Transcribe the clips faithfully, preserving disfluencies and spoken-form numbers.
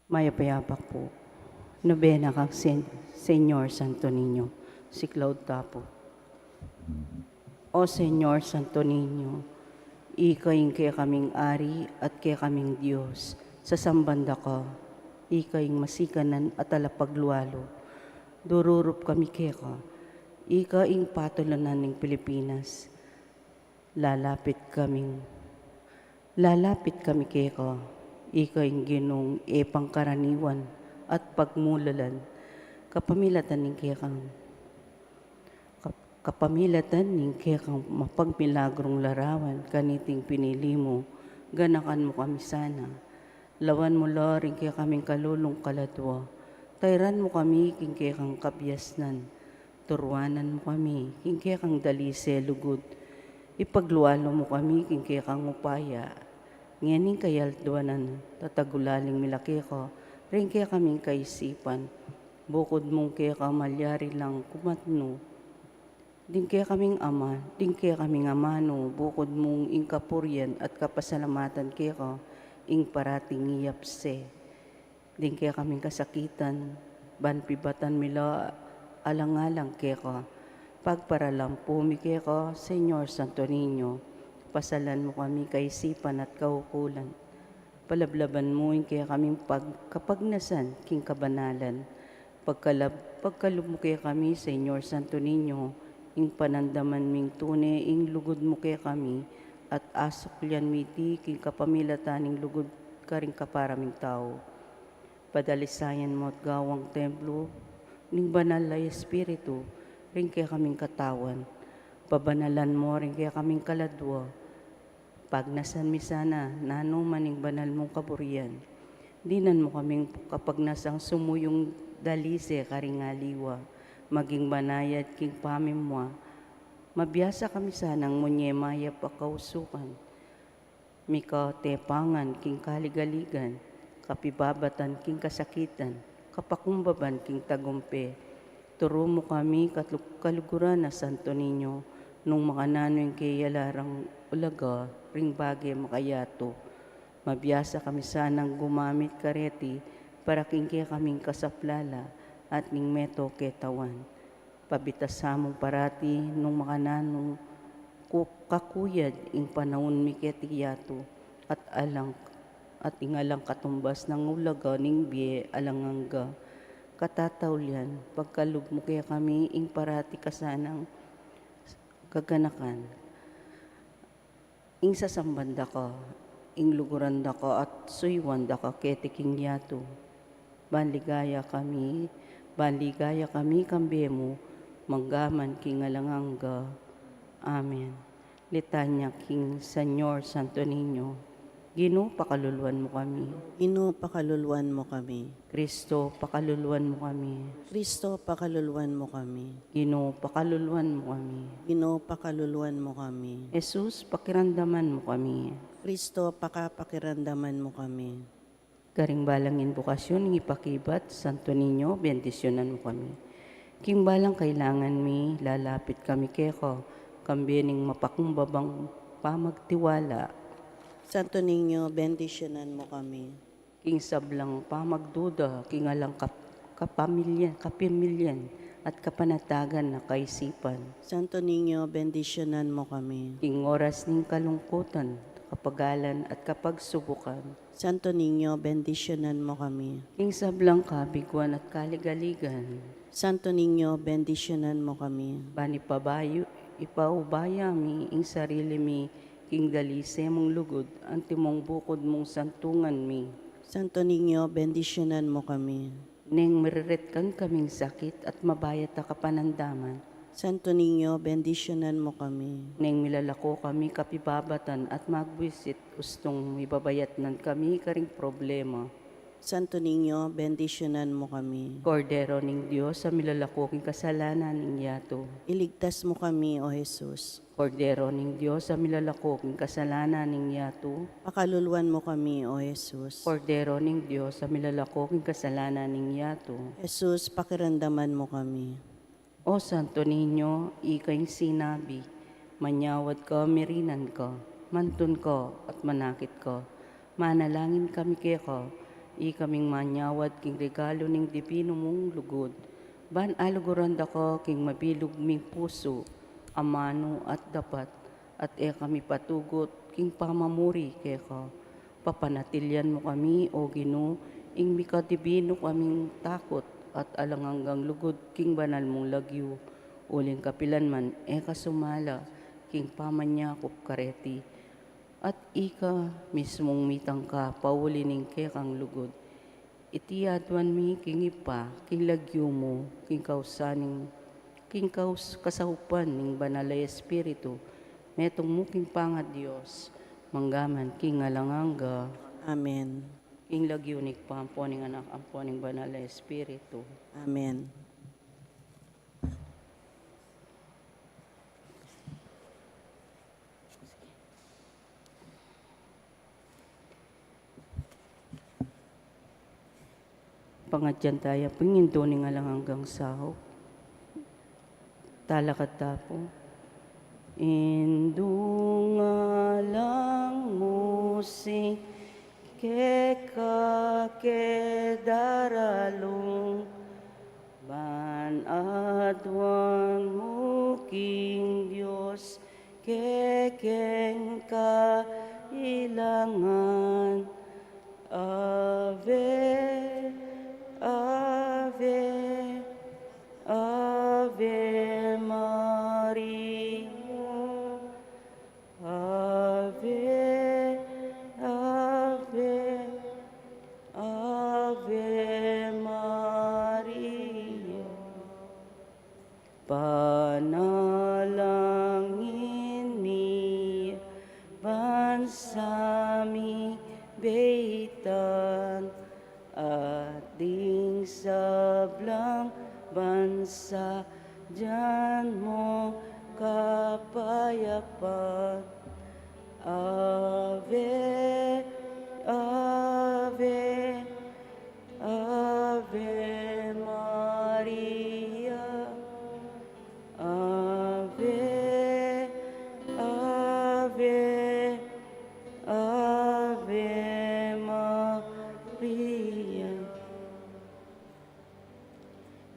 Mayap a abak pu. Nobena kang Sen-, Señor Santo Niño, siklaud ta pu. O Señor Santo Niño, ika ing kekaming Ari at kekaming Dios, sasamban da ka, ika ing masikanan at talapaglualu. Dururup kami keka, ika ing patulunan ning Pilipinas. Lalapit kaming, lalapit kami keka, ika ing Ginung e pangkaraniwan at pagmulalan, kapamilatan ning kekang, kap-, kapamilatan ning kekang mapagmilagrung larawan, kaniting pinili mu, ganakan mu kami sana. Lawan mu la ring kekaming kalulung kaladua. Tairan mu kami king kekang kabiasnan. Turuanan mu kami king kekang dalise lugud. Ipaglualu mu kami king kekang upaya. Ngening kayalduanan, tatagulaling mi la keka, ring kekaming kaisipan. Bukud mung keka malyari lang kumatnu. Ding kekaming ama, ding kekaming amanu, bukud mung ing kapurian at kapasalamatan keka, ing parating iyapse. Ding kekaming kasakitan, ban pibatan mi la alang-alang keka. Pagparalampu mi keka, Señor Santo Niño, pasalan mu kami kaisipan at kaukulan. Palablaban mu ing kekaming pag-, kapagnasan king kabanalan. Pagkalab-, pagkalub mu kekami, Señor Santo Niño, ing panandaman ming tune ing lugud mu kekami, at asuklian mi iti king kapamilatan ning lugud karing kapara ming tau. Padalisayan mu at gawang templo ning Banal a Espiritu ring kekaming katawan. Pabanalan mu ring kekaming kaladua. Pagnasan mi sana nanu man ing banal mung kaburian. Dinan mu kaming kapagnasang sumuyung dalise karing aliwa, maging banayad king pamimua. Mabiasa kami sanang munye mayap a kausukan, mika tepangan king kaligaligan, kapibabatan king kasakitan, kapakumbaban king tagumpe. Turu mu kami kalu-, kaluguran a Santo Niño, nung makananu ing keyalarang ulaga ring bage makayatu. Mabiasa kami sanang gumamit kareti para king kekaming kasaplala at ning meto ketawan. Pabitasan mung parati nung makananu ku-, kakuyad ing panaun mi keti yatu, at alang, at ing alang katumbas nang ulaga ning bie alang angga. Katataulian, pagkalub mu kekami ing parati kasanang kaganakan. Ing sasamban da ka, ing luguran da ka, at suyuan da ka keti king yatu. Ban ligaya kami, ban ligaya kami kambe mu, manggaman king alang angga. Amen. Litanya king Señor Santo Niño. Ginu, pakaluluan mu kami. Ginu, pakaluluan mu kami. Kristo, pakaluluan mu kami. Kristo, pakaluluan mu kami. Ginu, pakaluluan mu kami. Ginu, pakaluluan mu kami. Jesus, pakiramdaman mu kami. Kristo, pakapakiramdaman mu kami. Karing balang inbokasyon ning ipakibat, Santo Niño, bendisyunan mu kami. King balang kailangan mi, lalapit kami keka, kambe ning mapakumbabang pamagtiwala. Santo Niño, bendisyunan mu kami. King sablang pamagduda, king alang kap-, kapamilyan, kapamilyan, at kapanatagan na kaisipan. Santo Niño, bendisyunan mu kami. King oras ning kalungkutan, kapagalan, at kapagsubukan. Santo Niño, bendisyunan mu kami. King sablang kabiguan at kaligaligan. Santo Niño, bendisyunan mu kami. Ban ipabayu, ipaubaya mi ing sarili mi king dalise mung lugud, antimong bukud mung santungan mi. Santo Niño, bendisyunan mu kami. Neng miriretkan kaming sakit at mabayat a kapanandaman. Santo Niño, bendisyunan mu kami. Neng milalako kami kapibabatan at magwisit, ustung mibabayatnan kami karing problema. Santo Niño, bendisyunan mu kami. Kordero ning Dios a milalako king kasalanan ning yatu. Iligtas mu kami, O Jesus. Kordero ning Dios a milalako king kasalanan ning yatu. Pakaluluan mu kami, O Jesus. Kordero ning Dios a milalako king kasalanan ning yatu. Jesus, pakiramdaman mu kami. O Santo Niño, ika ing sinabi, manyawad ka, mirinan ka, mantun ka, at manakit ka. Manalangin kami keka, Ikaming manyawad king regalu ning dibinu mung lugud, ban aluguran da ka king mabilug ming pusu, amanu at dapat, at e kami patugut king pamamuri keka. Papanatilian mu kami, O Ginu, ing mikadibinu kaming takut at alang anggang lugud king banal mung lagyu, uling kapilan man e ka sumala king pamanyakup kareti. At ika mismung mitangka pauli ning kekang lugud. Iti aduan mi king Ibpa, king lagyu mu, king kausan ning, king kaus-, kasaupan ning Banal a Espiritu, metung mu king pangaDios, mangga man king alang angga. Amen. King lagyu ning Ibpa, ampo ning Anak, ampo ning Banal a Espiritu. Amen. Pangadyan taya pu ing Indu ning alang anggang saup. Talakad ta pu. Indu, ngalang mu sing keka ke daralung, ban aduan mu king Dios kekeng kailangan. Ave, Ave, Ave Maria. Ave, Ave, Ave Maria. Panalangin mi, bansa mi beitan, at ding sablang bansa, dyan mu kapayapan. Ave, Ave, Ave Maria. Ave, Ave, Ave Maria.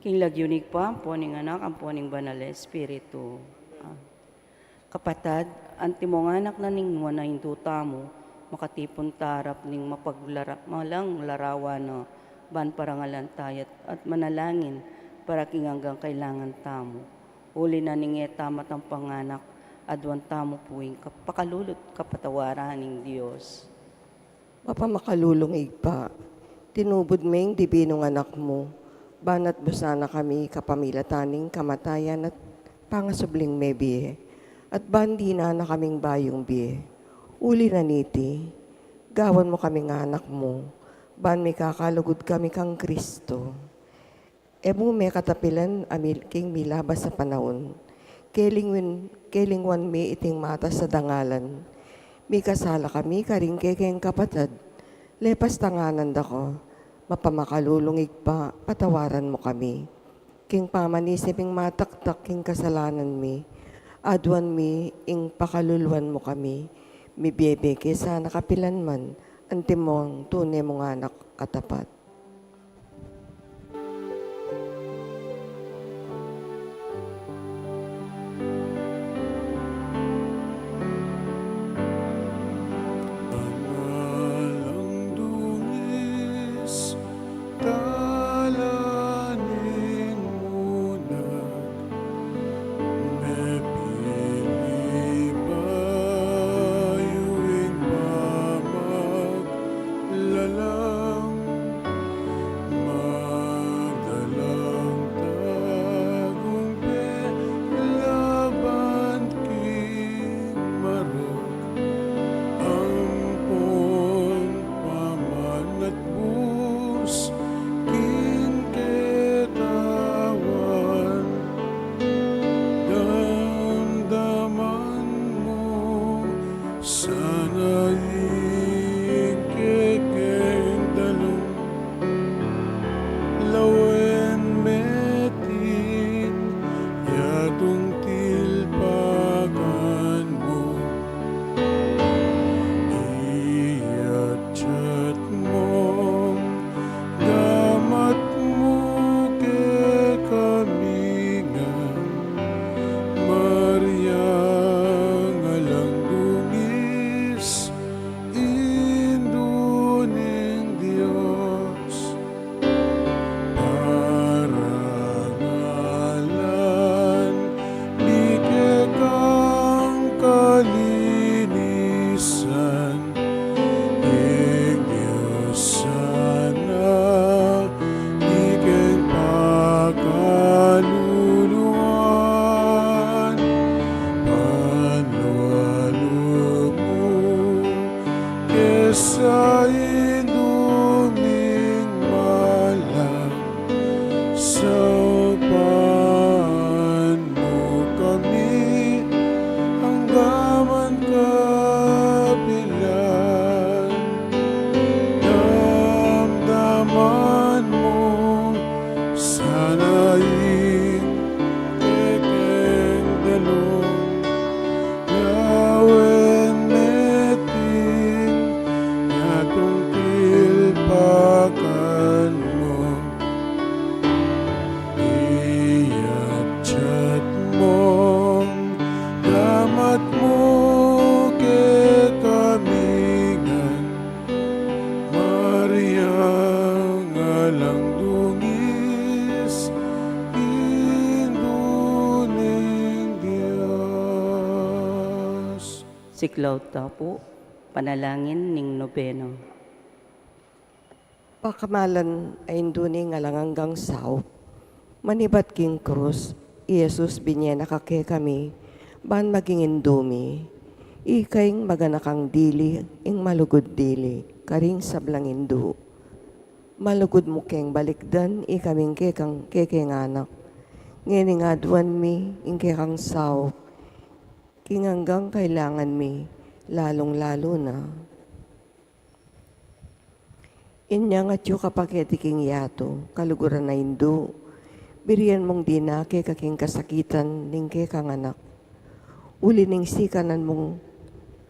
King lagyu ning Ibpa, ampo ning Anak, ampo ning Banal a Espiritu. Ah. Kapatad, antimong anak na ning nuan a Indu tamu, makatipun ta arap ning mapaglara-, malang larawan na ban parangalan taya at manalangin para king anggang kailangan tamu. Uli na ning e ta matampanganak, aduan tamu pu ing kap-, pakalulu't kapatawaran ning Dios. Mapamakalulung Ibpa, tinubud me ing dibinung Anak mu, ban atbusan na kami kapamilatan ning kamatayan at pangasubling mebie, at ban dinan na kaming bayung bie. Uli na niti, gawan mu kaming anak mu, ban mikakalugud kami kang Kristo. E mu me katapilan a mil-, king milabas a panaun. Kelingwan, kelingwan me iting matas a dangalan. Mikasala kami karing kekeng kapatad. Lepas tanganan da ka, mapamakalulung Ibpa, patawaran mu kami. King pamanisi ming mataktak king kasalanan mi, aduan mi ing pakaluluan mu kami. Mibie-bie ke sana kapilan man, antimong tune mung anak katapat. Amalang dungis, talaning munat, mepili bayu ing pamaglalang, magdalang tagumpay laban king marok, ampon pamanatbus king ketawan. Damdaman mu sana ing kekeng dalung, lawen meting yatung tilpakan mu, iyatyat mung Siklaud ta pu, panalangin ning nobena. Pakamalan a Indu ning alang anggang saup, manibat king krus, i Jesus binye na ka kekami, ban maging Indu mi. Ika ing maganakang dili, ing malugud dili, karing sablang Indu. Malugud mu keng balikdan, ikaming kekang kekeng anak. Ngening aduan mi, ing kekang saup, king anggang kailangan mi, lalung-lalu na. Inyang atyu ka pa keti king yatu, kaluguran a Indu, birian mung dinake ka king kasakitan ning kekang anak. Uli ning sikanan mung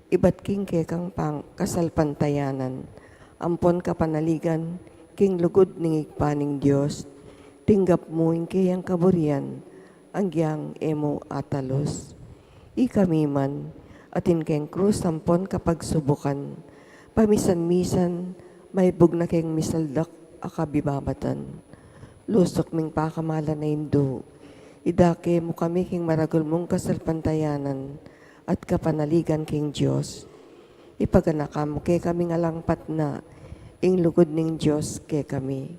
ibat king kekang pang-, kasalpantayanan, ampon kapanaligan, king lugud ning Ibpa ning Dios, tinggap mu ing keyang kaburian, agyang e mu atalus. Ikami man, atin keng krus ampon kapagsubukan, pamisan-misan, maibug na keng misaldak a kabibabatan. Lusuk ming pakamalan a Indu, idake mu kami king maragul mung kasalpantayanan at kapanaligan king Dios. Ipaganaka mu kekaming alang patna, ing lugud ning Dios kekami.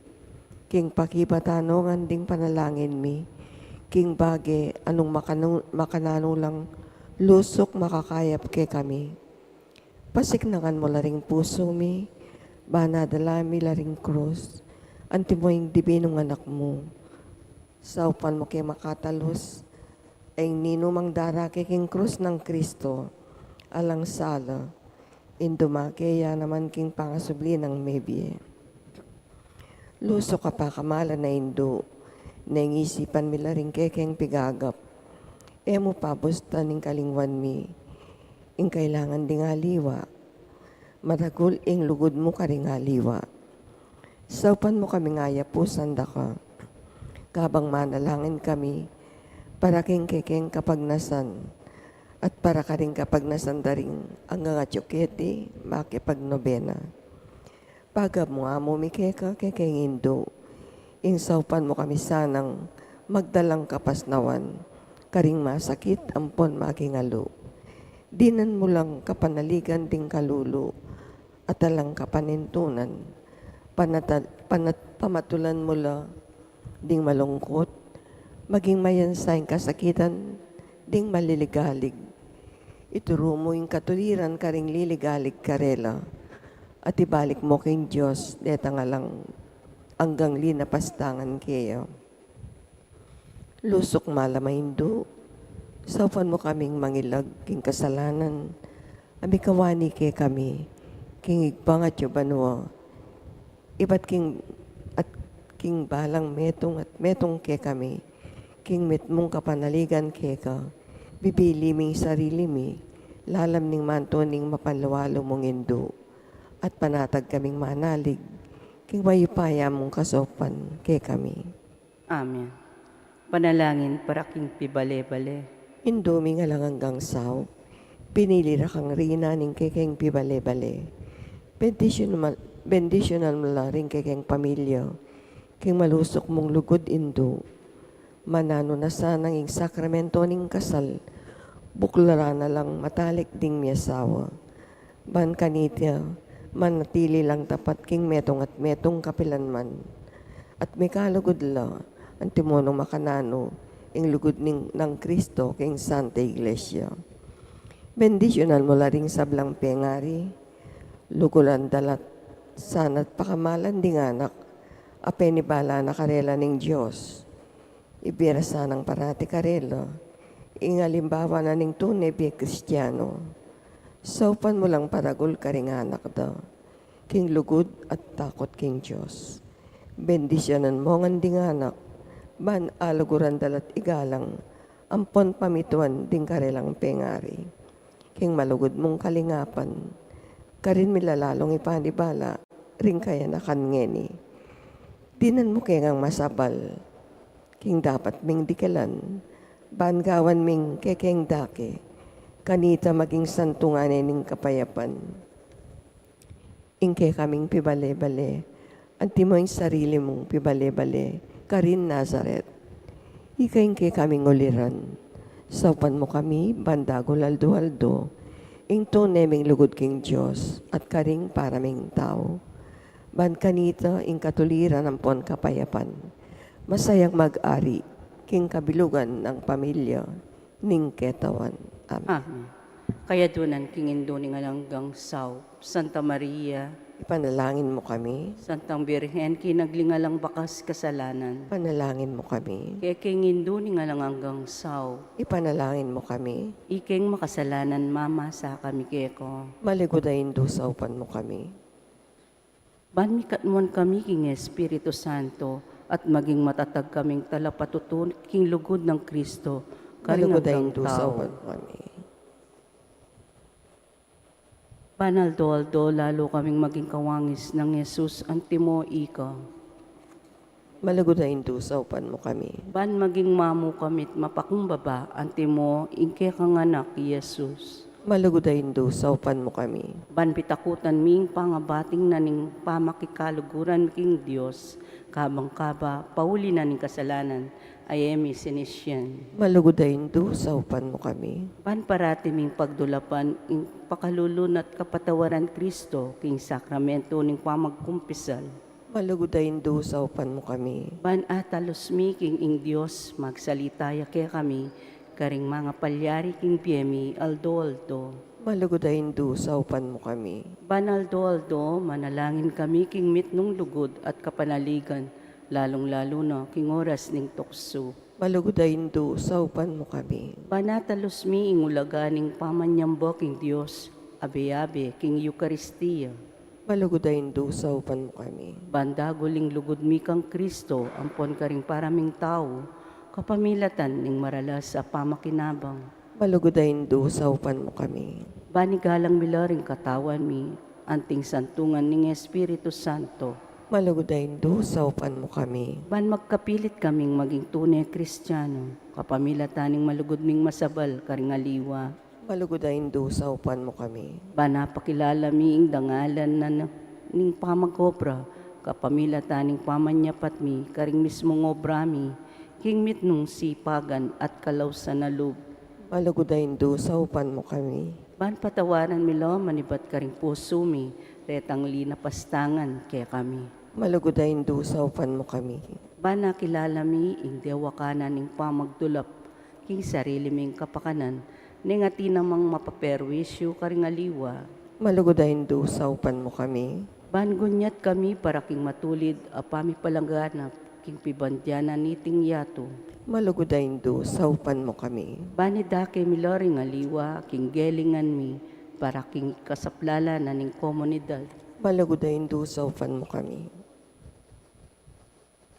King pakibatanongan ding panalangin mi, king bage a nung makanu-, makananu lang lusuk makakayap kekami. Pasiknangan mu la ring pusu mi, ban adala mi la ring krus, antimo ing dibinung anak mu. Saupan mu ke makatalus, ing ninumang darake king krus nang Kristo, alang sala, ing dumake ya naman king pangasubli nang mebie. Lusuk a pakamalan a Indu, neng isipan mi la ring kekeng pigagap. E mu pabustan ing kalingwan mi, ing kailangan ding aliwa. Maragul ing lugud mu karing aliwa. Saupan mu kaming ayapusan da ka, kabang manalangin kami, para king kekeng kapagnasan, at para karing kapagnasan da ring anggang atyu keti makipagnobena. Pagamu-amu mi keka kekeng Indu, ing saupan mu kami sanang magdalang kapasnawan, karing masakit ampon makingalu. Dinan mu lang kapanaligan ding kalulu, at alang kapanintunan, panata-, panat-, pamatulan mu la ding malungkut, maging mayansa ing kasakitan ding maliligalig. Ituru mu ing katuliran karing liligalig karela, at ibalik mu king Dios detang alang anggang linapastangan keya. Lusuk malam a Indu, saupan mu kaming mangilag king kasalanan a mikawani kekami king Ibpang atyu banua, ibat king, at king balang metung at metung kekami, king mitmung kapanaligan keka, bibili ming sarili mi lalam ning mantu ning mapanlualu mung Indu, at panatag kaming manalig king mayupaya mung kasaupan kekami. Amen. Panalangin para king pibale-bale. Indu ming alang anggang saup, pinili ra kang rina ning kekeng pibale-bale. Bendisyun ma-, bendisyunan mu la ring kekeng pamilya king malusuk mung lugud, Indu. Mananu na sanang ing sakramento ning kasal, buklaran na lang matalik ding miasawa. Ban kanita, manatili lang tapat king metung at metung kapilan man. At mikalugud la, antimo nung makananu, ing lugud ning, nang Kristo king Santa Iglesia. Bendisyunan mu la ring sablang pengari, luguran da la sana at pakamalan ding anak, a penibala na karela ning Dios. Ibie ra sanang parati karela ing alimbawa na ning tune bie Kristiano. Saupan mu lang paragul karing anak da king lugud at takut king Dios. Bendisyunan mu ngan ding anak, ban aluguran da la't igalang ampon pamituan ding karelang pengari. King malugud mung kalingapan, karin mi la lalung ipanibala ring kayanakan ngeni. Dinan mu ke ngang masabal king dapat ming dikilan, ban gawan ming kekeng dake, kanita maging santungan ne ning kapayapan. Ing kekaming pibale-bale, antimo ing sarili mung pibale-bale karin Nazaret. Ika ing kekaming uliran. Saupan mu kami, ban dagul aldo-aldo, Ing tune ming lugud king Dios at karing para ming tau. Ban kanita ing katuliran ampon kapayapan, masayang mag-ari king kabilugan nang pamilya ning ketawan. Amen. Amen. Kayadunan king Indu ning Alang Anggang Saup, Santa Maria. Ipanalangin mo kami. Santang Birhen, kinagling alang bakas kasalanan. Ipanalangin mo kami. Kekeng Indu ning Alang Anggang Saup. Ipanalangin mo kami. Ikeng makasalanan mama, sakami keka. Malugud a Indu, saupan mo kami. Ban mikatmuan kami king Espiritu Santo, at maging matatag kaming talapatutu king lugud nang Kristo, karing Malugud a anggang Indu, tau. Saupan mo kami. Ban aldo-aldo lalu kaming maging kawangis nang Jesus, antimo ika. Malugud a Indu, saupan mo kami. Ban maging mamu kami't mapakumbaba, antimo ing kekang Anak, Jesus. Malugud a Indu, saupan mo kami. Ban pitakutan mi ing pangabating na ning pamakikaluguran mi king Dios, kabang kaba, pauli na ning kasalanan, a e mi sinisian. Malugud a Indu, saupan mo kami. Ban parati ming pagdulapan ing pakalulu na't kapatawaran Kristo king sakramento ning pamagkumpisal. Malugud a Indu, saupan mo kami. Ban atalus mi king ing Dios, magsalita ya kekami, karing mangapalyari king bie mi aldo-aldo. Malugud a Indu, saupan mo kami. Ban aldo-aldo manalangin kami king mitmung lugud at kapanaligan, lalung-lalu na king oras ning tuksu. Malugud a Indu, saupan mo kami. Ban atalus mi ing ulaga ning pamanyamba king Dios, abe-abe king Eukaristia. Malugud a Indu, saupan mo kami. Ban dagul ing lugud mi kang Kristo ampon karing para ming tau, kapamilatan ning maralas a pamakinabang. Malugud a Indu, saupan mo kami. Ban igalang mi la ring katawan mi anting santungan ning Espiritu Santo. Malugud a Indu, saupan mo kami. Ban magkapilit kaming maging tune Kristiano, kapamilatan ning malugud ming masabal karing aliwa. Malugud a Indu, saupan mo kami. Ban apakilala mi ing dangalan na, na ning pamag-obra, kapamilatan ning pamanyapat mi karing mismung obra mi, king mitmung sipagan at kalausan a lub. Malugud a Indu, saupan mo kami. Ban patawaran mi la manibat karing pusu mi retang linapastangan kekami. Malugud a Indu, saupan mo kami. Ban akilala mi ing dewakanan ning pamagdulap king sarili ming kapakanan, neng atin namang mapaperwisyu karing aliwa. Malugud a Indu, saupan mo kami. Ban gunyat kami para king matulid a pamipalaganap king pibandianan niting yatu. Malugud a Indu, saupan mo kami. Ban idake mi la ring aliwa king gelingan mi para king kasaplalan na ning komunidad. Malugud a Indu, saupan mo kami.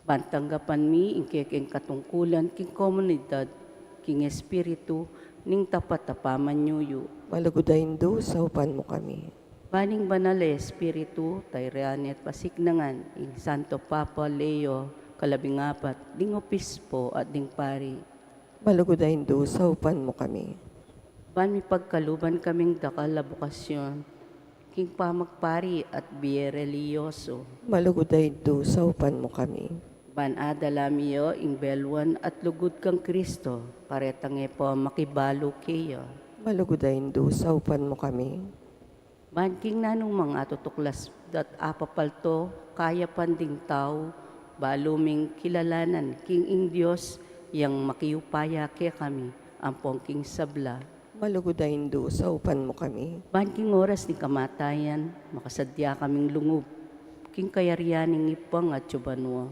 Ban tanggapan mi ing kekeng katungkulan king komunidad king espiritu ning tapat a pamanyuyu. Malugud a Indu, saupan mo kami. Ban ing Banal a Espiritu, tayran at pasiknangan ing Santo Papa Leo kalabing apat, ding obispo at ding pari. Malugud a Indu, saupan mo kami. Ban mipagkaluban kaming dakal a bokasyon king pamagpari at bie relihiyoso. Malugud a Indu, saupan mo kami. Ban adala mi ya ing beluan at lugud kang Kristo, karetang e pa makibalu keya. Malugud a Indu, saupan mo kami. Ban king nanumang atutuklas da't apapalto kayapan ding tau, balu ming kilalanan king ing Dios yang makiupaya kekami ampong king sabla. Malugud a Indu, saupan mo kami. Ban king oras ning kamatayan, makasadya kaming lungub king kayarian ning Ibpang atyu banua.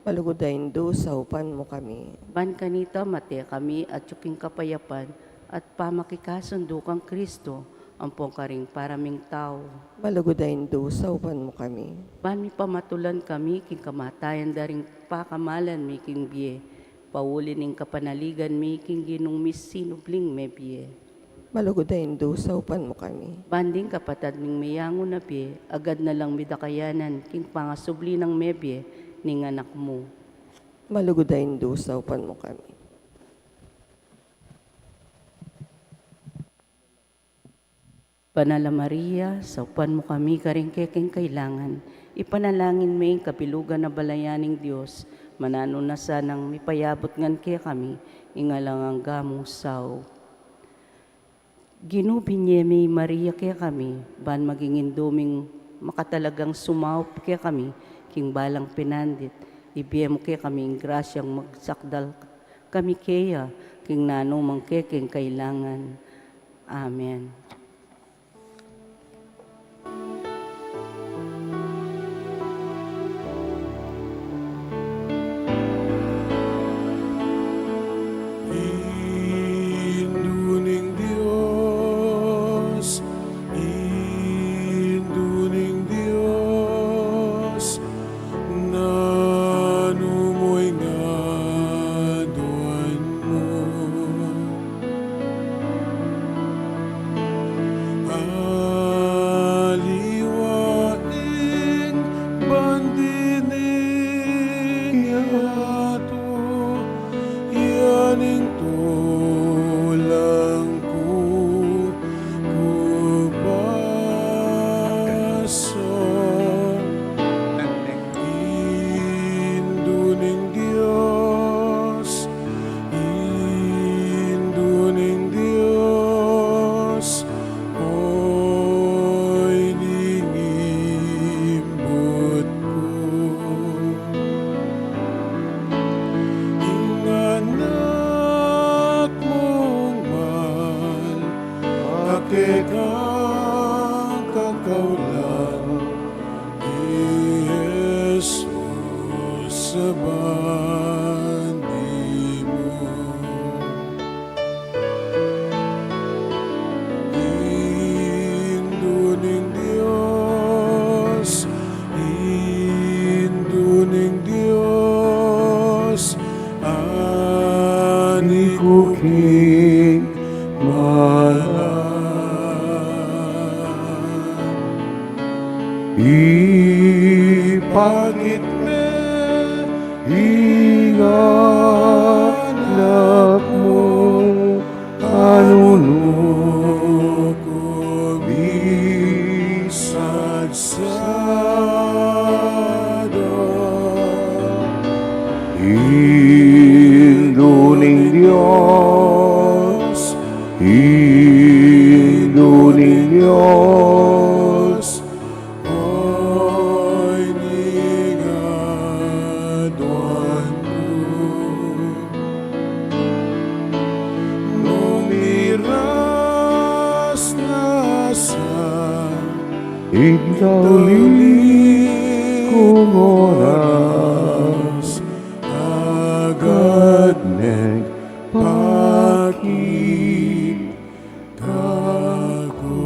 Malugud a Indu, saupan mo kami. Ban kanita mate kami atyu king kapayapan at pamakikasundu kang Kristo ampong karing para ming tau. Malugud a Indu, saupan mo kami. Ban mipamatulan kami king kamatayan da ring pakamalan mi king bie, pauli ning kapanaligan mi king Ginung misinubling mebie. Malugud a Indu, saupan mo kami. Ban ding kapatad ming meyangu na bie, agad na lang midakayanan king pangasubli nang mebie ning Anak mu. Malugud a Indu, saupan mo kami. Banal a Maria, saupan mo kami karing kekeng kailangan. Ipanalangin me ing kabilugan a balayan ning Dios, mananu na sanang mipayabut ngan kekami ing alang angga mung saup. Ginu, binye me i Maria kekami, ban maging indu ming makatalagang sumaup kekami king balang pinandit. Ibie mu kekami ing grasyang magsakdal kami keya king nanu mang kekeng kailangan. Amen. Indu ning Dios, Indu ning Dios, nanu mu ing aduan mu? Aliwa ing bandi ning yatu, ya ing tulang ku, ku paso. Indu ning Dios, Indu ning Dios, oy ning imbut ku. Ing anak mung mal, a kekang kakaulan, i Jesus a bandi mu. Indu ning Dios, Indu ning Dios, ani ku king malan. Ipakit me ing anak mu, a nung ku misadsad. Indu ning Dios, Indu ning Dios, oy ning aduan mu. Nung miras na sa ing tauli kung oras, agad neng pakit kaku.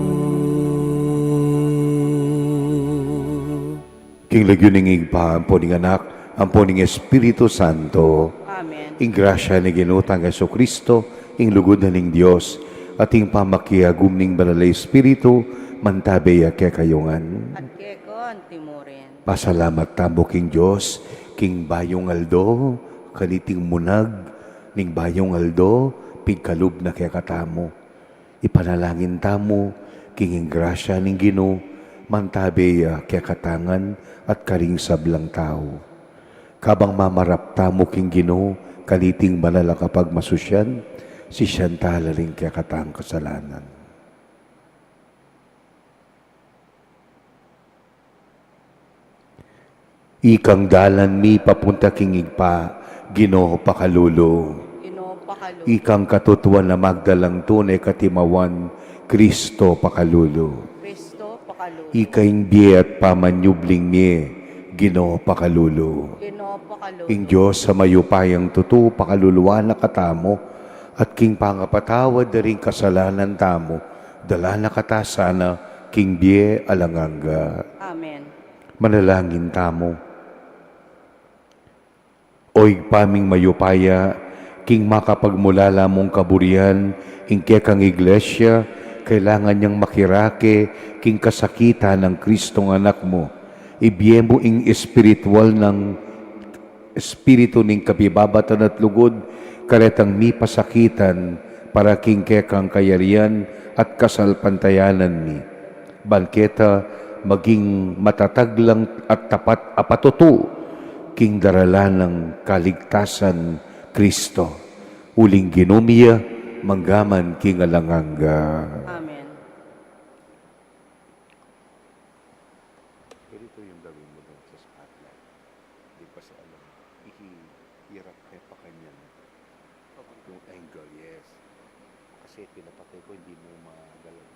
King lagyu ning Ibpa, ampo ning Anak, ampo ning Espiritu Santo. Amen. Ing grasya ning Ginu tang Jesucristo, ing lugud na ning Dios, at ing pamakiagum ning Banal a Espiritu, mantabe ya kekayu ngan. At keka antimurin. Pasalamat tamu king Dios, king bayung aldo, kaniting munag ning bayung aldo, pigkalub na kekatamu. Ipanalangin tamu, king ing grasya ning Ginu, mantabe ya kekatamu ngan at karing sablang tau. Kabang mamarap tamu king Ginu, kaniting banal a kapagmasusyan, sisian tala ring kekatang kasalanan. Ikang dalan mi papunta king Ibpa, Ginu pakalulu. Ginu pakalulu. Ikang katutuan a magdalang tune katimawan, Kristo pakalulu. Kristo pakalulu. Ika ing bie at pamanyubling mie, Ginu pakalulu. Ginu pakalulu. Ing Dios a mayupayang tutu pakaluluan na katamu, at king pangapatawad da ring kasalanan tamu, dala na kata sana king bie alang angga. Amen. Manalangin tamu. O Ibpa ming mayupaya, king makapagmulala mung kaburian ing kekang Iglesia, kailangan yang makirake king kasakitan nang Kristong Anak mu. Ibie mu ing espiritual nang espiritu ning kabibabatan at lugud, karetang mipasakitan para king kekang kayarian at kasalpantayanan mi. Ban keta maging matatag lang at tapat a patutu king daralan nang kaligtasan Kristo. Uling Ginu mi ya, mangga man king alang angga. Amen. Ganito yung gawin mo doon sa spotlight. Di ba sa alam, ihirap kaya pa kanya yung angle, yes. Kasi pinapatay ko, hindi mo magalaw.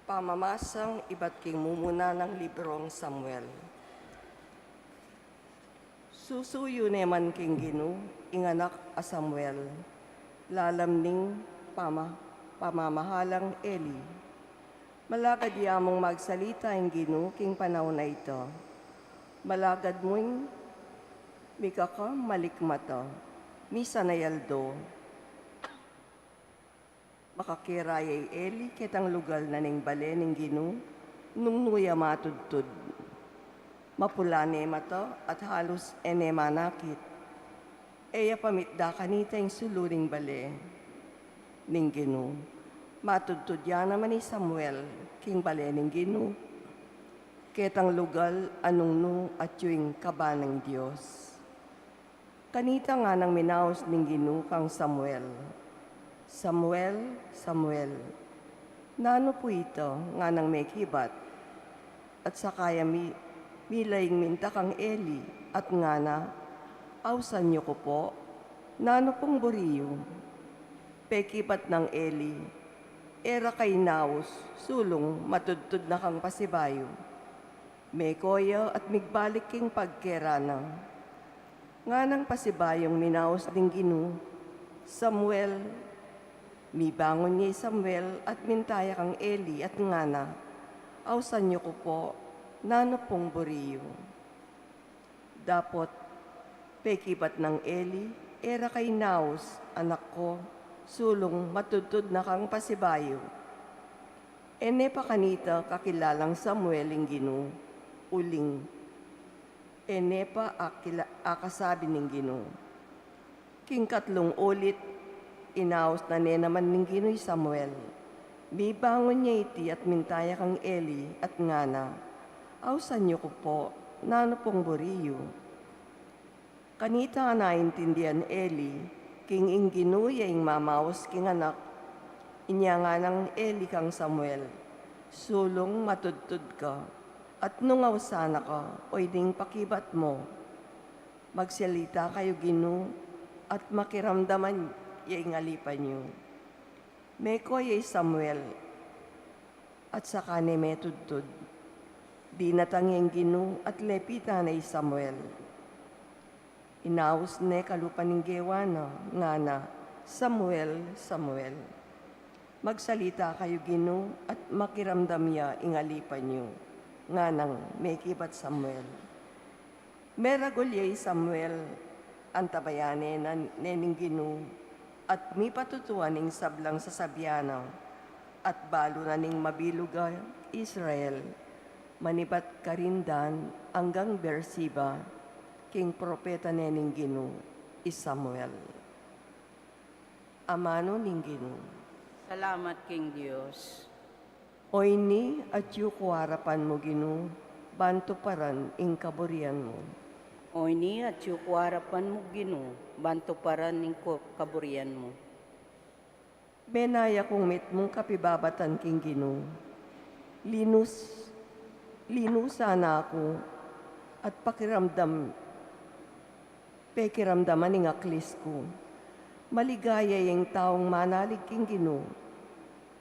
Pamamasang ibat king mumuna nang librong Samuel. Susuyu ne man king Ginu ing anak a Samuel, lalam ning pama-, pamamahalang Eli. Malagad ya mung magsalita ing Ginu king panaun a ita. Malagad mung mikaka malikmata, misan a aldo. Makakera ya i Eli ketang lugal na ning bale ning Ginu, nung nu ya matudtud. Mapula ne mata at halus e ne manakit. E ya pamitda kanita ing sulu ning bale ning Ginu. Matudtud ya naman i Samuel king bale ning Ginu, ketang lugal a nung nu atyu ing kaba ning Dios. Kanita nganang minaus ning Ginu kang Samuel, "Samuel, Samuel." "Nanu pu ita?" nganang mekibat. At saka ya mi-, milaing minta kang Eli, at ngana, "Ausan yu ku pu, nanu pung buri yu?" Pekibat nang Eli, "E ra ka inaus, sulung matudtud na kang pasibayu." Meko ya at migbalik king pagkera na. Nganang pasibayung minaus ning Ginu, "Samuel." Mibangun ya i Samuel at minta ya kang Eli at ngana, "Ausan yu ku pu, nanu pung buri yu?" Dapot pekibat nang Eli, "E ra ka inaus, anak ku, sulung matudtud na kang pasibayu." E ne pa kanita kakilalang Samuel ing Ginu, uling e ne pa akila-, akasabi ning Ginu. King katlung ulit, inaus na ne naman ning Ginu i Samuel. Mibangun ya iti at minta ya kang Eli at ngana, "Ausan yu ku pu, nanu pung buri yu?" Kanita a naintindian Eli king ing Ginu ya ing mamaus king anak, inya nganang Eli kang Samuel, "Sulung matudtud ka, at nung ausan na ka, oyni ing pakibat mu. Magsalita kayu Ginu, at makiramdaman ya ing alipan yu." Meko ya i Samuel, at saka ne metudtud. Dinatang ya ing Ginu at lepitan na i Samuel. Inaus ne kalupa ning gewa na, ngana, "Samuel, Samuel." "Magsalita kayu Ginu, at makiramdam ya ing alipan yu," nganang mekibat Samuel. Meragul ya i Samuel, antabayanan ne ning Ginu, at mipatutuan ing sablang sasabian na, at balu na ning mabilug a Israel, manibat karin Dan anggang Beersheba, king propeta ne ning Ginu, i Samuel. Amanu ning Ginu. Salamat king Dios. Oyni atyu ku arapan mu Ginu, ban tuparan ing kaburian mu. Oyni atyu ku arapan mu Ginu, ban tuparan ing ku-, kaburian mu. Menaya kung mitmung kapibabatan king Ginu. Linus-, linusan na ku, at pakiramdam pekiramdaman ing aklis ku. Maligaya ing taung manalig king Ginu.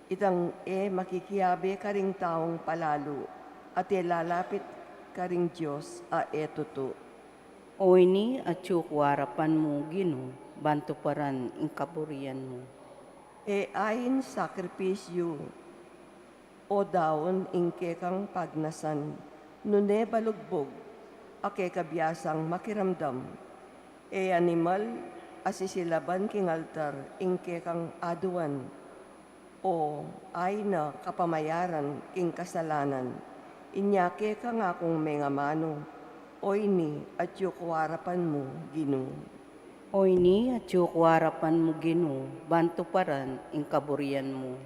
Itang e makikiabe karing taung palalu, at e lalapit karing Dios a e tutu. Oyni atyu ku arapan mu Ginu, ban tuparan ing kaburian mu. E ain sakripisyu o daun ing kekang pagnasan, nune balugbug a keka biasang makiramdam. E animal a sisilaban king altar ing kekang aduan, o ain a kapamayaran king kasalanan. Inya keka ngakung mengamanu, oyni atyu ku arapan mu Ginu. Oyni atyu ku arapan mu Ginu, ban tuparan ing kaburian mu.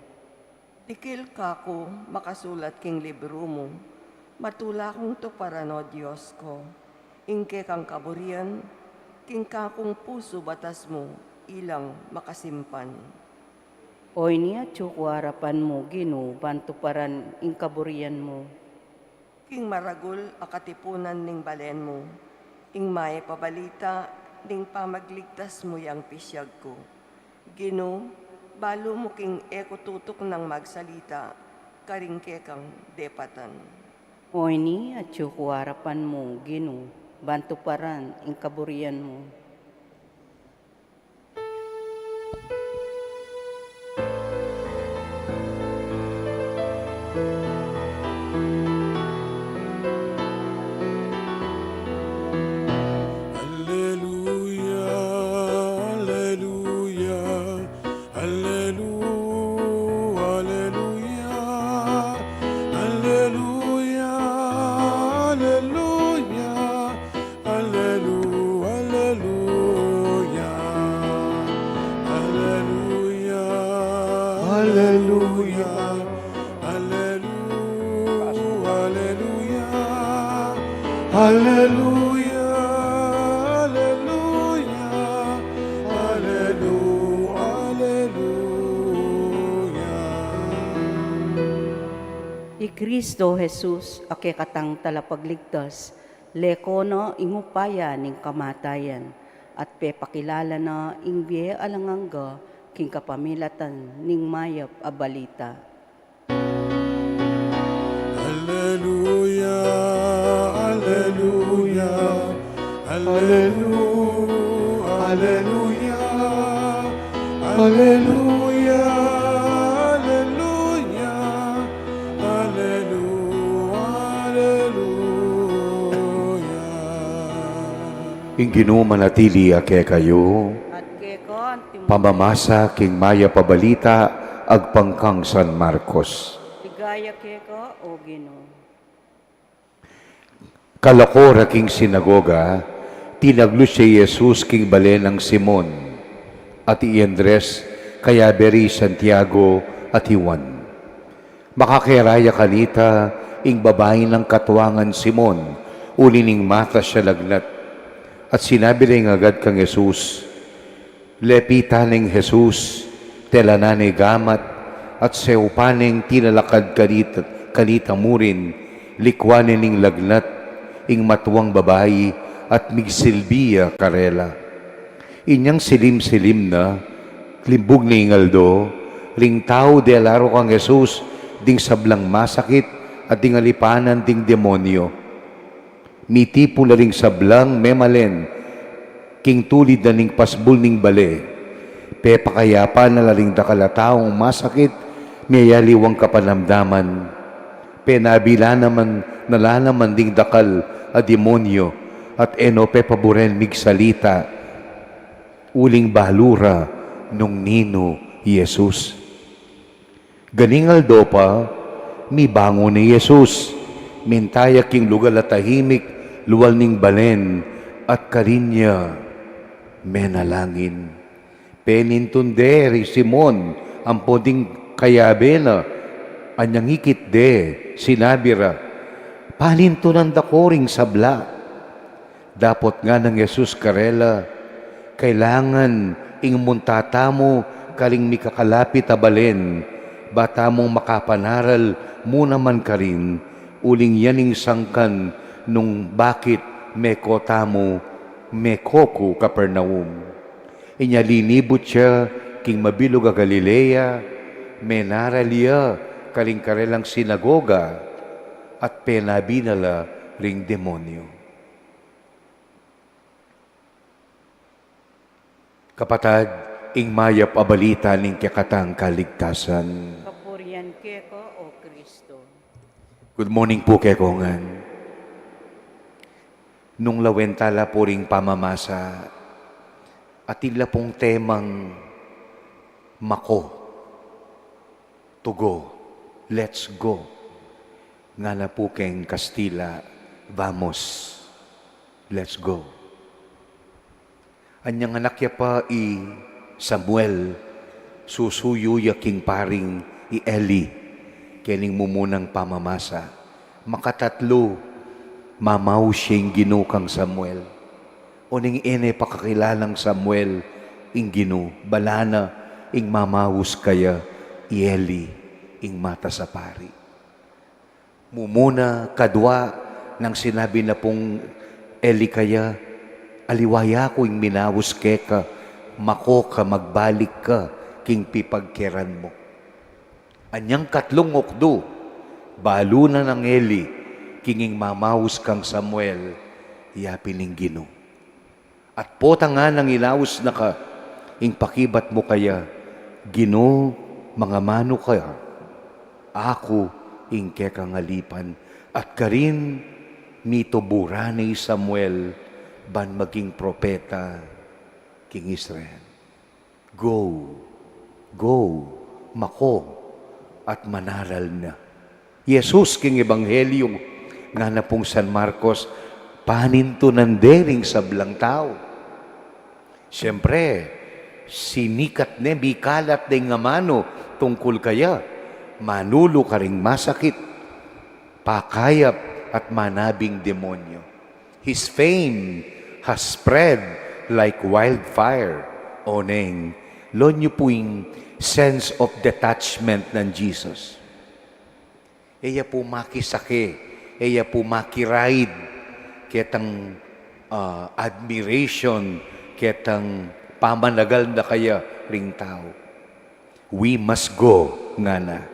Dikil ka ku makasulat king libru mu, matula kung tuparan, O Dios ku. Ing kekang kaburian, king kakung pusu batas mu, ilang makasimpan. Oyni atyu ku arapan mu, Ginu, ban tuparan ing kaburian mu. King maragul a katipunan ning balen mu, ing mayap a balita ning pamagligtas mu yang pisyag ku. Ginu, balu mu king e ku tutuknang magsalita, karing kekang depatan. Oyni atyu ku arapan mu, Ginu, ban tuparan ing kaburian mu. Alleluia, alleluia, allelu-, alleluia, alleluia, alleluia, allelu-, alleluia, alleluia, alleluia, allelu-, alleluia, alleluia, alleluia, allelu-, alleluia. I Kristo Jesus, a kekatang talapagligtas, leko na ing upaya ning kamatayan, at pepakilala na ing bie alang angga king kapamilatan ning mayap a balita. Alleluia, alleluia, allelu-, alleluia, alleluia, alleluia, allelu-, alleluia. Ing Ginu manatili ya kekayu. At keka antimu. Pamamasa king mayap a balita agpang kang San Marcos. Ligaya keka, O Ginu. Kalako ra king sinagoga, tinaglus ya i Jesus king bale nang Simon, at i Andres, kayabe ri Santiago at i Juan. Makakera ya kanita ing babaing katuangan Simon, uli ning matas ya lagnat. At sinabi na ing agad kang Jesus, lepitan neng Jesus, telanan ne ing gamat, at saupan neng tinalakad kanita, kanita murin, likuan ne ning lagnat ing matuang babai, at migsilbi ya karela. Inyang silim-silim na, limbug ne ing aldo, ring tau dela ro kang Jesus ding sablang masakit at ding alipanan ding demonyo. Mitipun la ring sablang memalen king tulid na ning pasbul ning bale. Pepakayapan na la ring dakal a taung masakit, miyayaliwang kapanamdaman. Penabilan na la naman ding dakal a demonyo, at e no pepaburen migsalita, uling balu ra nung ninu i Jesus. Ganing aldo pa, mibangun ne i Jesus, minta ya king lugal a tahimik, lual ning balen, at karin ya menalangin. Penintun de ri Simon ampo ding kayabe na, anyang ikit de, sinabi ra, panintunan da ko ring sabla. Dapot ngana nang Jesus karela, kailangan ing munta tamu karing mikakalapit a balen, ba tamung makapanaral mu naman karin, uling ya ing sangkan nung bakit meko tamu, meko ku Capernaum. Inya linibut ya king mabilug a Galilea, menaral ya karing karelang sinagoga, at penabi na la ring demonyo. Kapatad, ing mayap a balita ning kekatang kaligtasan. Kapurian keka, O Kristo. Good morning pu kekongan. Nung lawen tala pu ring pamamasa, atin la pung temang mako, to go, let's go. Ngana pu keng Kastila, vamos, let's go. Anyang anak ya pa i Samuel, susuyu ya king paring i Eli, kening mumunang pamamasa. Makatatlu, Mamaus ya ing Ginu kang Samuel. Oneng e ne pa kakilala nang Samuel ing Ginu, bala na ing mamaus kaya i Eli, ing matas a pari. Mumuna, kadwa, nang sinabi na pung Eli kaya, "Aliwa ya ku ing minaus keka, mako ka, magbalik ka king pipagkeran mu." Anyang katlung okdu, balu na nang Eli king ing mamaus kang Samuel, yapin ing Ginu. At potang nganang inaus na ka, ing pakibat mu kaya, "Ginu, mangamanu ka, aku ing kekang alipan." At karin, mitubu ra ne i Samuel ban maging propeta king Israel. "Go, go, mako, at manaral na." Jesus king Ebanghelyo, ngana pung San Marcos, panintunan de ring sablang tau. Siyempre, sinikat ne, mikalat ne ing amanu tungkul kaya, manulu karing masakit, pakayap, at manabing demonyo. His fame has spread like wildfire. Oneng, loon yu pu ing sense of detachment nang Jesus. E ya pu makisake, e ya pu makiraid ketang, ah, admiration, ketang pamanagal na kaya ring tau. "We must go," ngana.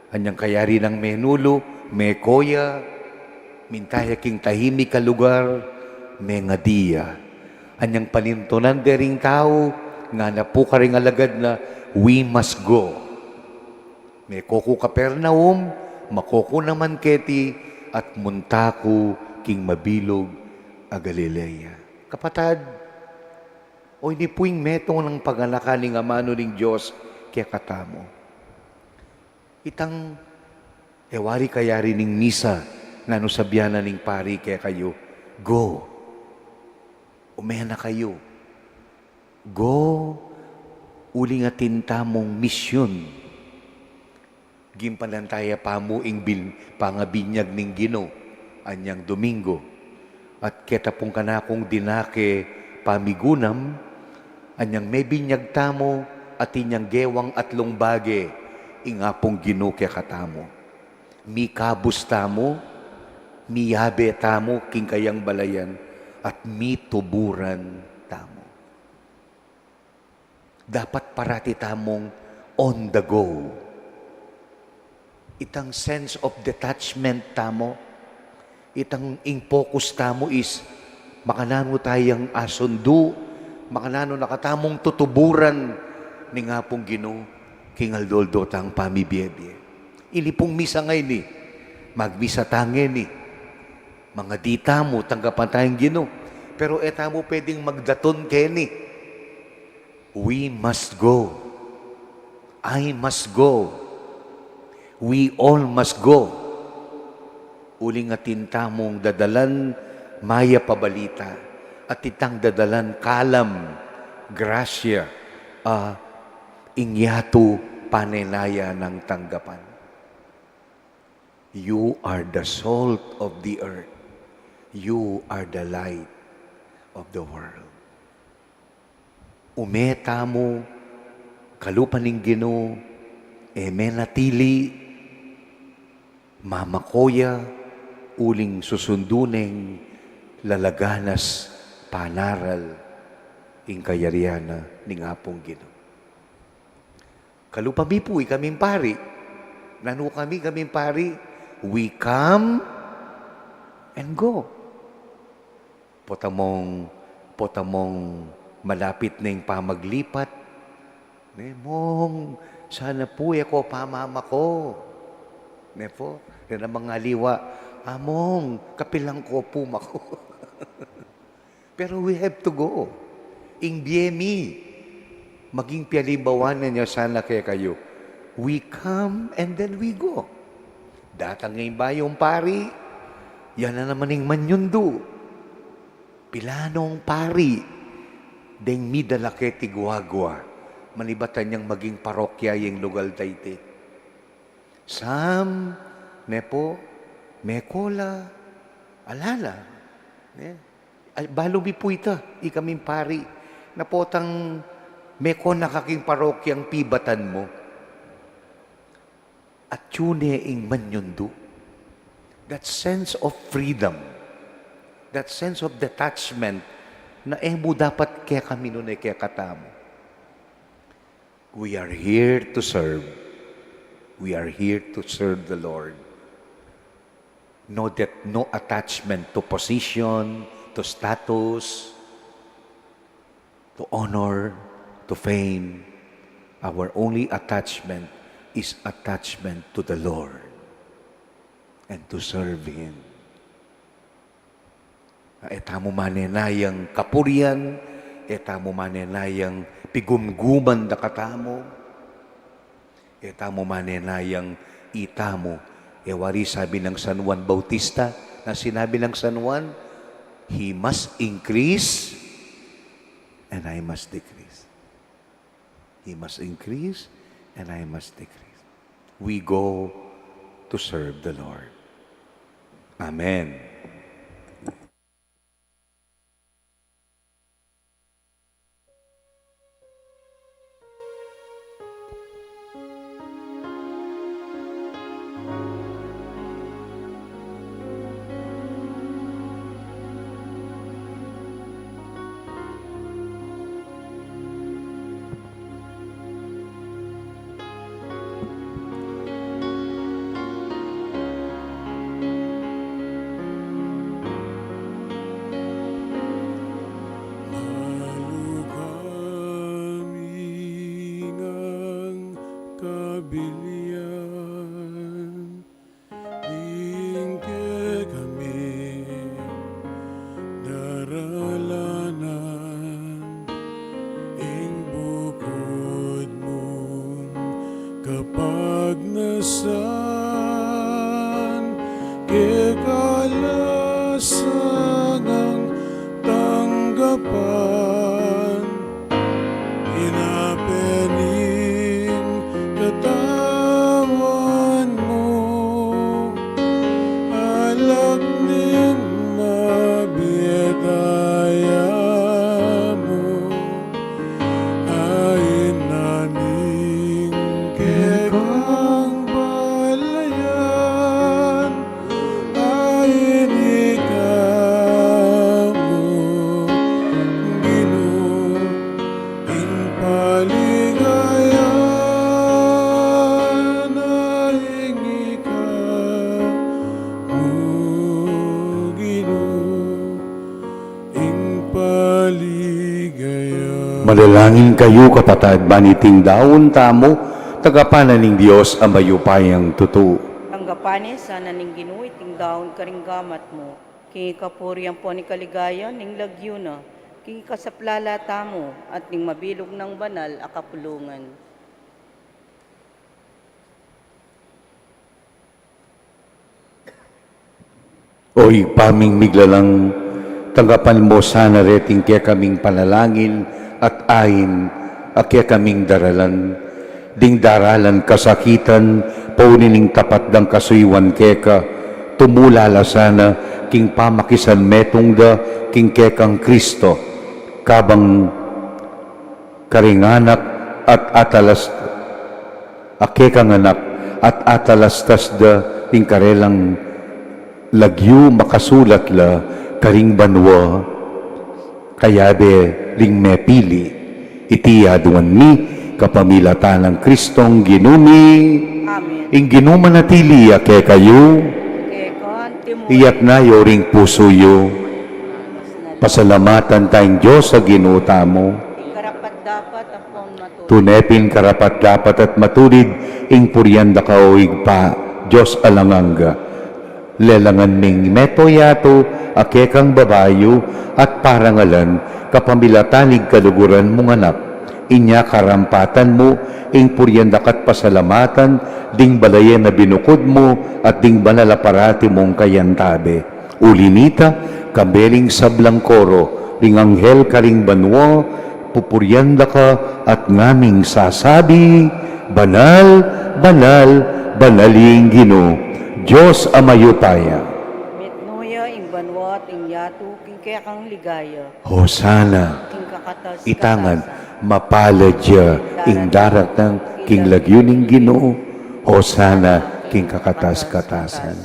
Anyang kayari nang menulu, meko ya, minta ya king tahimik a lugar, mengadi ya. Anyang panintunan de ring tau, ngana pu karing alagad na, "We must go. Meko ku Capernaum, mako ku naman keti, at munta ku king mabilug a Galilea." Kapatad, o ini pu ing metung nang paganakan ning amanu ning Dios kekatamu. Itang e wari kayari ning misa, nanu sabian na ning pari kekayu, "Go. Ume na kayu. Go, uling atin tamung misyun." Gin panantaya pa mu ing bin-, pangabinyag ning Ginu, anyang Domingo. At keta pung kanakung dinake pamigunam, anyang mebinyag tamu, atin yang gewang atlung bage ing Apung Ginu kekatamu. Mikabus tamu, miyabe tamu king kayang balayan, at mituburan tamu. Dapat parati tamung on the go. Itang sense of detachment tamu, itang ing focus tamu is makananu tayang asundu, makananu na katamung tutuburan ning Apung Ginu king aldo-aldo tang pamibiebie. Ini pung misa ngeni, magmisa ta ngeni, mangadi tamu, tanggapan tayang Ginu. Pero e tamu pwedeng magdatun keni. We must go. I must go. We all must go. Uling atin tamung dadalan mayap a balita, atin tang dadalan kalam, grasya, a ing yatu pane na ya nang tanggapan. You are the salt of the earth. You are the light of the world. Ume tamu, kalupa ning Ginu, e menatili, mamako ya, uling susundu neng lalaganas panaral ing kayarian na ning Apung Ginu. Kalupa mi pu, ikaming pari. Nanu kami, ikaming pari? We come and go. Potamung, potamung malapit na ing pamaglipat. Ne, Mong, sana pu e ko pamamako. Ne pu, ne namang aliwa, "Among, kapilan ko pu mako?" Pero we have to go. Ing bie mi, maging pialimbawa na nya sana kekayu. We come and then we go. Datang ing bayung pari, ya na naman ing manyundu. Pilanong pari, deng midala keti guagua, manibatan yang maging parokya ing lugal da iti. Sam, ne pu, meko la, Ala la. Eh? Ay, balu mi pu ita, ikaming pari, na potang meko na ka king parokyang pibatan mu. At yu ne ing manyundu. That sense of freedom, that sense of detachment, na e mu dapat kekami nune kekatamu. We are here to serve. We are here to serve the Lord. No, that no attachment to position, to status, to honor, to fame. Our only attachment is attachment to the Lord and to serve Him. E tamu manenayang kapurian, e tamu manenayang pigumguman da katamu, e tamu manenayang itamu. E wari sabi nang San Juan Bautista, na sinabi nang San Juan, "He must increase and I must decrease." He must increase and I must decrease. We go to serve the Lord. Amen. Malu kami ngang kabilian, ing kekami daralanan, ing bukud mung kapagnasan, keka la sanang tanggapan, ina pin ing katawan mu, alak ning mabie daya mu, ain na ning kekang balayan, ain ika mu, Ginu, ing paligaya, ain ika mu, Ginu, ing paligaya. Manalangin kayu, kapatad, ban iting daun tamu, tagapan na ning Dios a mayupayang tutu. Tanggapan na sana ning Ginu iting daun karing gamat mu, king ikapuri ampon ikaligayan ning lagyu na, king ikasaplala tamu at ning mabilug nang banal a kapulungan. O Ibpa ming miglalang, tanggapan mu sana reting kekaming panalangin at ain a kekaming daralan. Ding daralan kasakitan, pauli ning tapat dang kasuyuan keka, tumula la sana king pamakisanmetung da king kekang Kristo, kabang karing anak at atalas, a kekang anak at atalastas da ring karelang lagyu makasulat la karing banua. Kayabe ring mepili, iti aduan mi kapamilatan nang Kristong Ginu mi. Amen. Ing Ginu manatili ya kekayu. Keka antimu. Iyatas yu ring pusu yu. Pasalamatan tang Dios a Ginu tamu. Karapat-dapat ampon matulid. Tune pin karapat-dapat at matulid ing purian da ka, o Ibpa, Dios alang angga. Lelangan ming meto yatu a kekang babayu at parangalan kapamilatan ning kaluguran mung Anak. Inya karampatan mu ing purian da ka't pasalamatan ding balayan a binukud mu at ding banal a parati mung kayantabe. Uli nita, kambe ring sablang koro ring anghel karing banua, pupurian da ka at ngaming sasabi, "Banal, banal, banal ing Ginu, Dios a mayupaya." Mitmu ya ing banua Ing yatu king kekang ligaya. Hosana. King kakatas-katasan. Itangan, mapalad ya ing daratang king lagyu ning Ginu. Hosana king kakatas-katasan.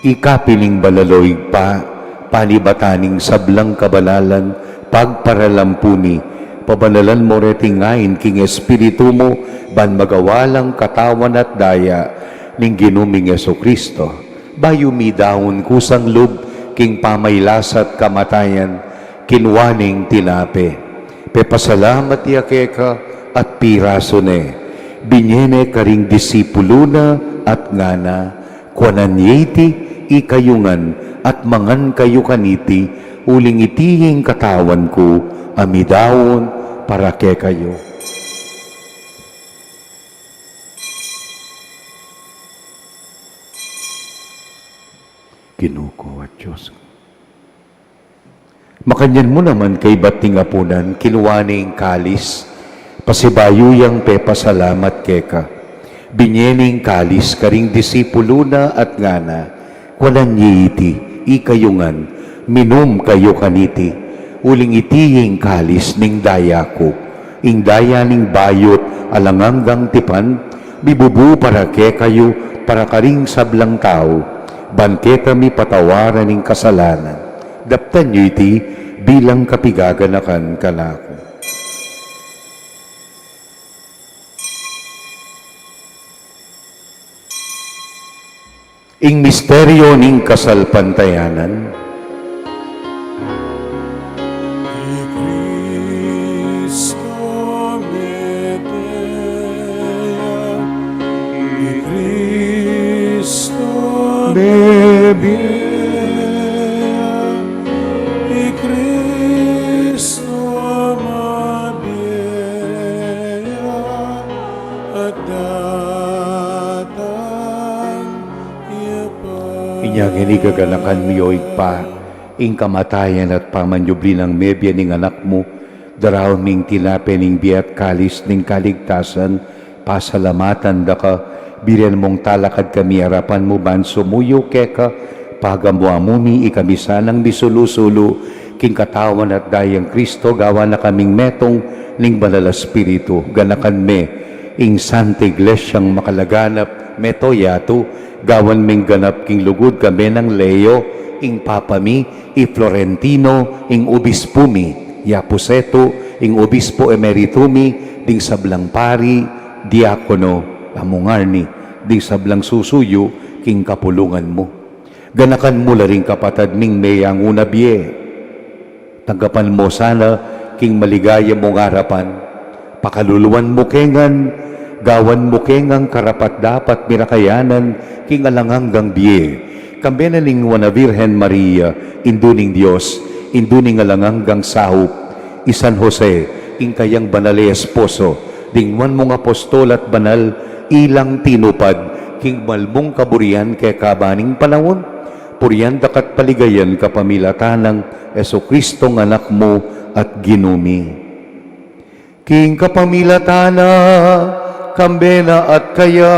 Ika pin ing banal, o Ibpa, panibatan ning sablang kabanalan, pagparalan pu mi, pabanalan mu reting ain king Espiritu mu, ban magawa lang katawan at daya ning Ginu ming Jesucristo. Bayu midaun kusang lub king pamailas at kamatayan, kinua neng tinape, pepasalamat ya keka at pirasu ne, binye ne karing disipulu na at ngana: Kuanan ye iti, ikayu ngan, at mangan kayu kaniti, uling iti ing katawan ku a midaun para kekayu. Ginu ku at Dios ku. Makanyan mu naman kaybat ning apunan, kinua ne ing kalis, pasibayu yang pepasalamat keka, binye ne ing kalis karing disipulu na at ngana: Kuanan ye iti, ikayu ngan, minum kayu kaniti, uling iti ing kalis ning daya ku, ing daya ning bayu't alang anggang tipan, mibubu para kekayu, para karing sablang tau, ban keta mipatawaran ing kasalanan. Daptan yu iti bilang kapigaganakan kanaku. Ing misteryu ning kasalpantayanan. I Kristo mete ya, i Kristo mebie ya, i Kristo mabie ya, at datang Inya ngeni gaganakan mi, o Ibpa, ing kamatayan at pamanyubli nang mebie ning Anak mu, daraun ming tinape ning bie at kalis ning kaligtasan, pasalamatan da ka, birian mung talakad kami arapan mu ban sumuyu keka, pagamu-amu mi ikami sanang misulu-sulu, king katawan at dayang Kristo, gawan na kaming metung ning Banal a Espiritu, ganakan me ing Santa Iglesiang makalaganap, meto yatu, gawan ming ganap king lugud, kambe nang Leo, ing Papa mi, i Florentino, ing Obispu mi, ya pu setu, ing Obispu Emeritu mi, ding sablang pari, diakono, a mungarni, ding sablang susuyu, king kapulungan mu. Ganakan mu la ring kapatad ming meyanguna bie. Tanggapan mu sana king maligaya mung arapan. Pakaluluan mu ke ngan, gawan mu ke ngang karapat-dapat mirakayanan king alang anggang bie. Kambe na ning Nuan a Virgen Maria, Indu ning Dios, Indu ning alang anggang saup, i San Jose, ing kayang banal a esposo, ding nuan mung apostol at banal, ilang tinupad king banal mung kaburian keka ban ing panaun. Purian da ka't paligayan kapamilatan nang Jesucristong Anak mu at Ginu mi. King kapamilatan na, kambe na at kaya,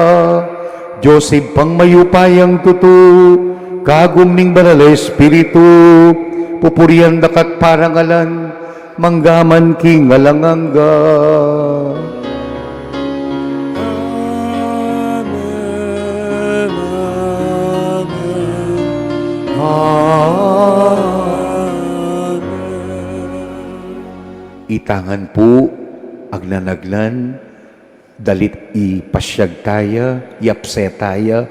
Dios Ibpang mayupayang tutu, kagum ning Banal a Espiritu, pupurian da ka't parangalan, manggaman king alang angga. Amen, amen, amen. Itangan pu, agnan-agnan, dalit ipasyag taya, yapse taya,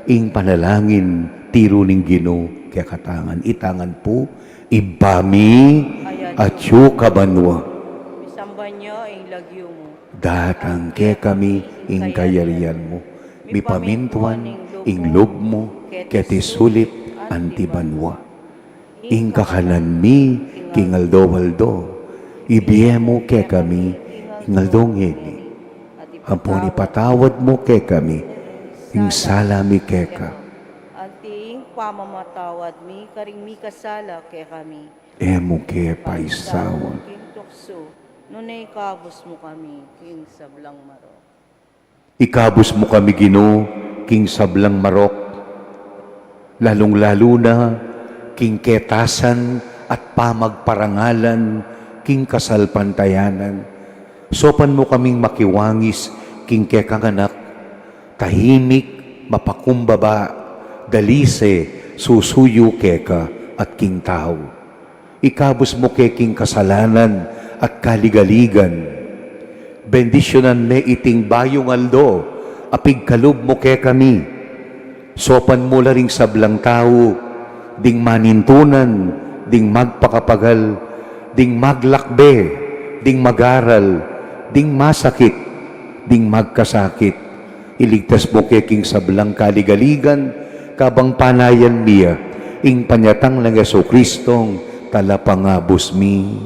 ing panalangin tiru ning Ginu kekatangan. Itangan pu, Ibpa mi, atyu ka banua. Misamban ya ing lagyu mu. Datang kekami ing kayarian mu. Mipamintuan ing lub mu, keti sulip anti banua. Ing kakanan mi king aldo-aldo, ibie mu kekami ing aldo ngeni. Ampon ipatawad mu kekami ing sala mi keka. Anti ing pamamatawad mi karing mikasala kekami. E mu ke paisaul king tuksu, nune ikabus mu kami king sablang marok. Ikabus mu kami, Ginu, king sablang marok, lalung-lalu na king ketasan at pamagparangalan king kasalpantayanan. Saupan mu kaming makiwangis king kekang Anak, tahimik, mapakumbaba, dalise, susuyu keka at king tau. Ikabus mu ke king kasalanan at kaligaligan. Bendisyunan me iting bayung aldo a pigkalub mu kekami. Saupan mu la ring sablang tau, ding manintunan, ding magpakapagal, ding maglakbe, ding magaral, ding masakit, ding magkasakit. Iligtas mu ke king sablang kaligaligan, kabang panayan mi ya ing panyatang nang Jesucristong Talapangabus mi.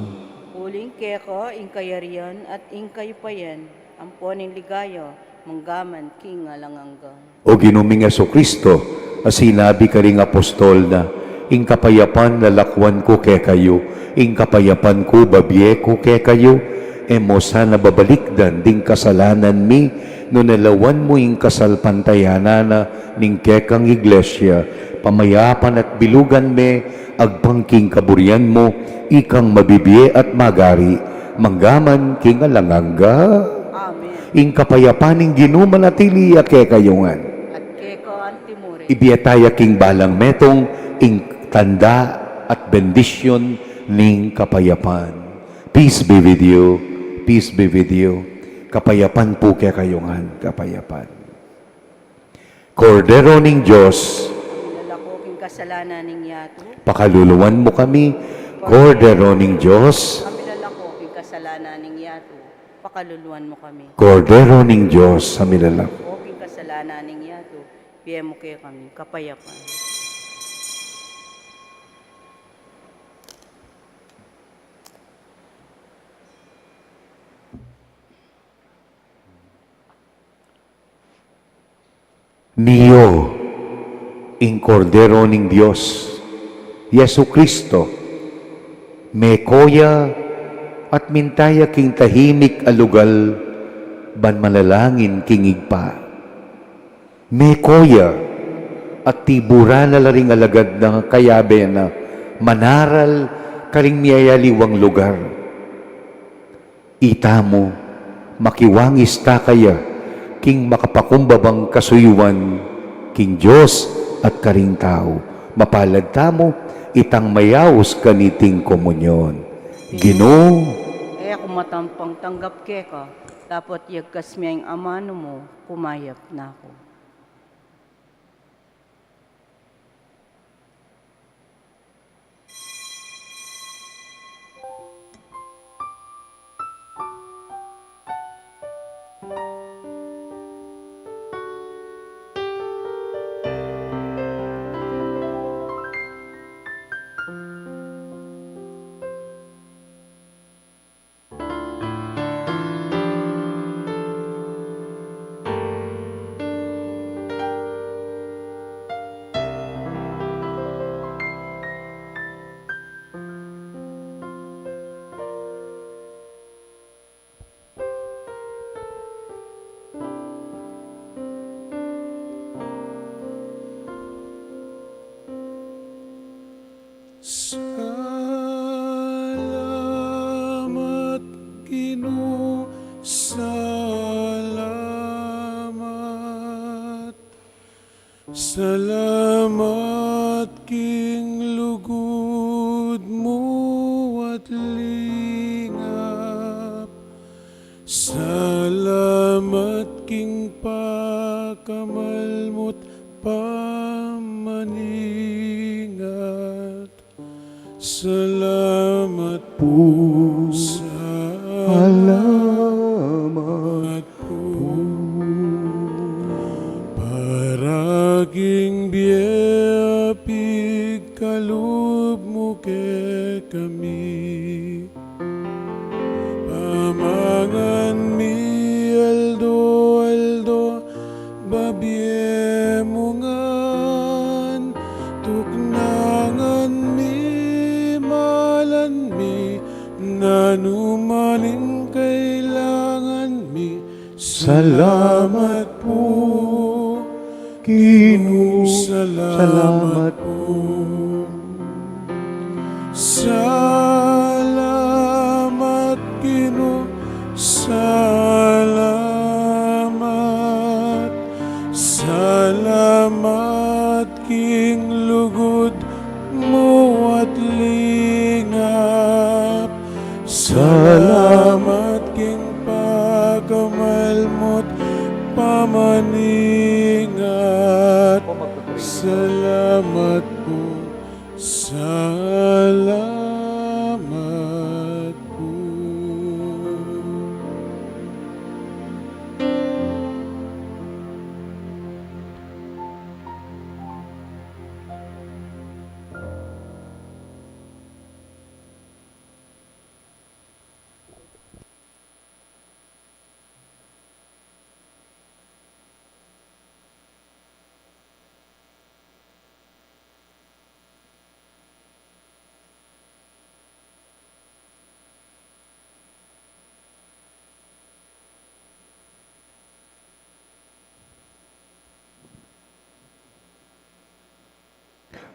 Uling keka ing kayarian at ing kayupayan, ampon ing ligaya, manggaman king alang angga. O Ginu ming Jesucristo, a sinabi karing apostol na, ing kapayapan lalakwan ku kekayu, ing kapayapan ku babie ku kekayu, e mu sana babalikdan ding kasalanan mi, nune lawan mu ing kasalpantayanan na ning kekang Iglesia, pamayapan at bilugan me, agpang king kaburian mu, ikang mabibie at magari, manggaman king alang angga. Amen. Ing kapayapan ning Ginu manatili ya kekayu ngan. At keka antimurin. Ibie taya king balang metung ing tanda at bendisyun ning kapayapan. Peace be with you. Peace be with you. Kapayapan pu kekayu ngan. Kapayapan. Kordero ning Dios. Amilalako king kasalanan ning yatu. Pakaluluan mu kami, Kordero ning Dios. Amilalako king kasalanan ning yatu. Pakaluluan mu kami. Kordero ning Dios, amilalako. O king kasalanan ning yatu, bie mu kekami kapayapan. Nio ing Kordero ning Dios, Jesucristo, meko ya at minta ya king tahimik a lugal ban manalangin king Ibpa. Meko ya at tiburan na la ring alagad na kayabe na manaral karing miyayaliwang lugar. Itamu, makiwangis ta kaya king makapakumbabang kasuyuan king Dios at karing tau. Mapalad tamu itang mayaus kaniting komunyon. Ginu, e ku matampang tanggap keka, dapot yagkas me ing amanu mu, kumayap na ku. Salamat, Ginu, salamat. Salamat king lugud mu at lingap. Salamat king pakamal mu't pamaningat. Salamat pu. Salamat pu. Para king bie a pigkalub mu kekami. Pamangan mi aldo-aldo, babie mu ngan, tuknangan mi, malan mi, nanu man ing kailangan mi. Salamat pu, Ginu, salamat pu. Salamat, Ginu, salamat. Salamat king lugud mu at lingap. Salamat king pagkamal mu't pamaningat. Salamat pu. Salamat pu.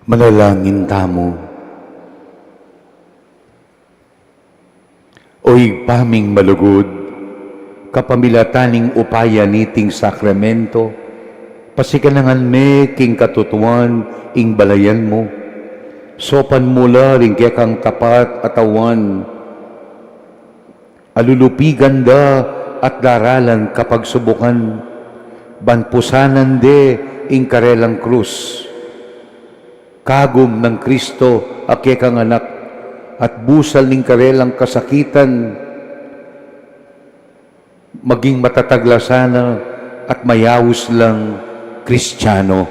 Manalangin tamu. O Ibpa ming malugud, kapamilatan ning upaya niting sakramento, pasikanangan me king katutuan ing balayan mu. Saupan mu la ring kekang tapat a tauan a lulupigan da at daralan kapagsubukan, ban pusanan de ing karelang krus. Kagum nang Kristo a kekang anak, at busal ning karelang kasakitan, maging matatag la sana at mayaus lang Kristiano.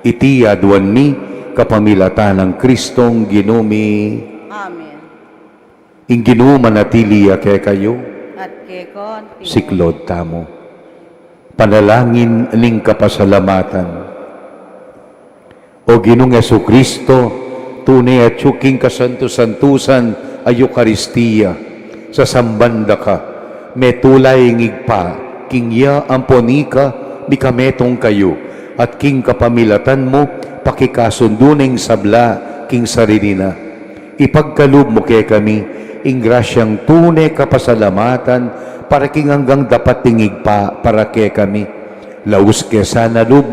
Iti aduan mi kapamilatan nang Kristong Ginu mi. Amen. Ing Ginu manatili ya kekayu. At kekong pie. Siklaud tamu. Panalangin ning kapasalamatan. O Ginung Jesucristo, tune atyu king kasantu-santusan a Eukaristia, sasamban da ka, metula ing Ibpa, king ya ampon ika mikametung kayu, at king kapamilatan mu pakikasundu na ing sabla king sarili na. Ipagkalub mu kekami ing grasyang tune kapasalamatan para king anggang dapat ding Ibpa para kekami. Laus ke sana lub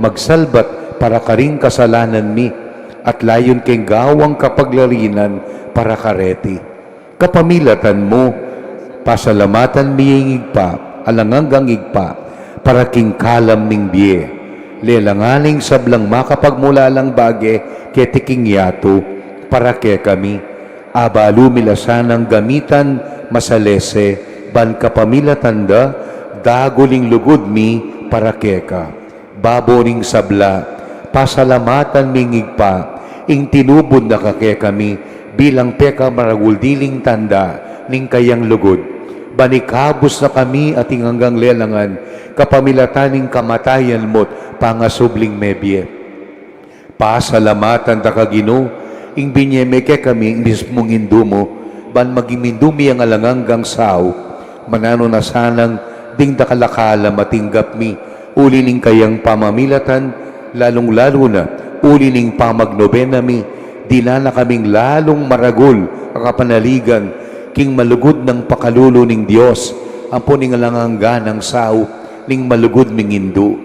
magsalbat para karing kasalanan mi, at layun keng gawang kapaglarinan para kareti. Kapamilatan mu, pasalamatan mi ing Ibpa, alang anggang Ibpa, para king kalam ning bie. Lelangan ing sablang makapagmulalang bage keti king yatu, para kekami. Abalu mi la sanang gamitan masalese, ban kapamilatan da, dagul ing lugud mi para keka. Babo ning sabla, pasalamatan mi ing Ibpa, ing tinubud na ka kekami, bilang pekamaragul diling tanda ning kayang lugud. Ban ikabus na kami at ing anggang lelangan, kapamilatan ning kamatayan mu't pangasubling mebie. Pasalamatan da ka, Ginu, ing binie me kekami ing mismung Indu mu, ban maging Indu mi yang alang anggang saup. Mananu na sanang ding dakal a kalam a tinggap mi, uli ning kayang pamamilatan, lalung-lalu na, uli ning pamagnobena mi, dinan na kaming lalung maragul a kapanaligan, king malugud nang pakalulu ning Dios, ampon ing alang angga nang saup ning malugud ming Indu.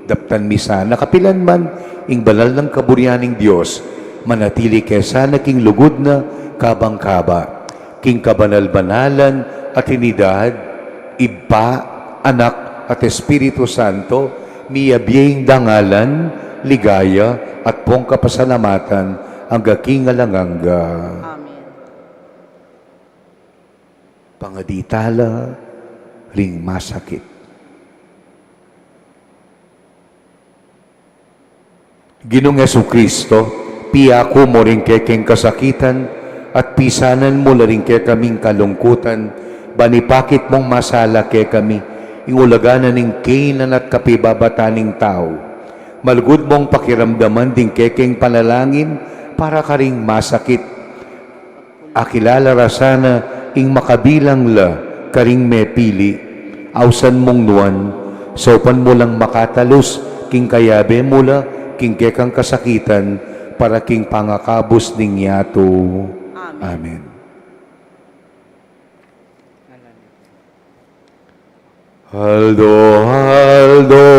Daptan mi sana kapilan man ing banal nang kaburian ning Dios, manatili ke sana king lugud na kabang kaba. King kabanal-banalan a Trinidad, Ibpa, Anak, at Espiritu Santo, miyabie ing dangalan, ligaya, at pong kapasalamatan, angga king alang angga. Amen. Pangadi tala ring masakit. Ginung Jesucristo, piyaku mu ring kekeng kasakitan, at pisanan mu la ring kekaming kalungkutan, ban ipakit mung masala kekami, ing ulagan na ning kainan at kapibabatan ning tau. Malugud mung pakiramdaman ding kekeng panalangin para karing masakit. Akilala ra sana ing makabilang la karing mepili. Ausan mung nuan, saupan mu lang makatalus king kayabe mu la king kekang kasakitan, para king pangakabus ning yatu. Amen. Amen. Aldo-aldo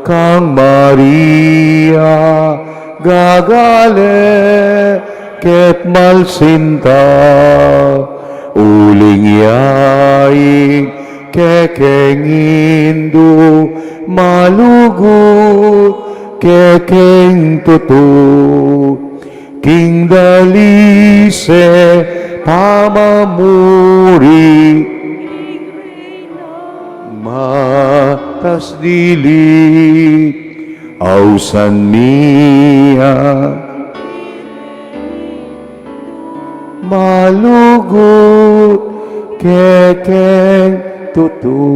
kang Maria, gagale ket malsinta, uling yaing kekeng Indu, malugud kekeng tutu. King dalise pamamuri, matas dili, ausan mi ya, malugud kekeng tutu.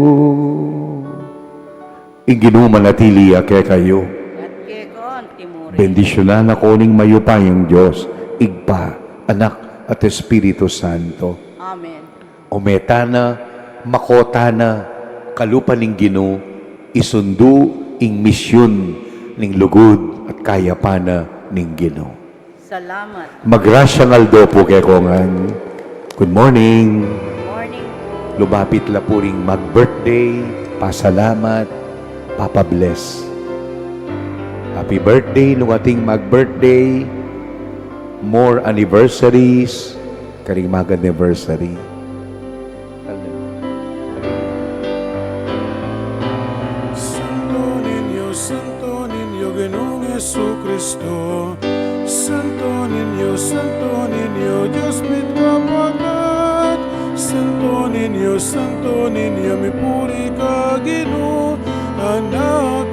Ing Ginu manatili ya kekayu. At keka mu rin. Bendisyunan na kayu ning mayupayang Dios, Ibpa, Anak, at Espiritu Santo. Amen. O me tana, mako tana, kalupa ning Ginu, isundu ing misyun ning lugud at kayapan na ning Ginu. Salamat. Magrasyang aldo pu kekongan. Good morning. Morning. Lumapit la pu ring mag-birthday, pasalamat, papa-bless. Happy birthday nung ating mag-birthday, more anniversaries, karing mag-anniversary. Santo Niño, Santo Niño, Ginoong Jesucristo. Santo Niño, Santo Niño, Dios mit kapatad. Santo Niño, Santo Niño, mipuri ka, Ginu, anak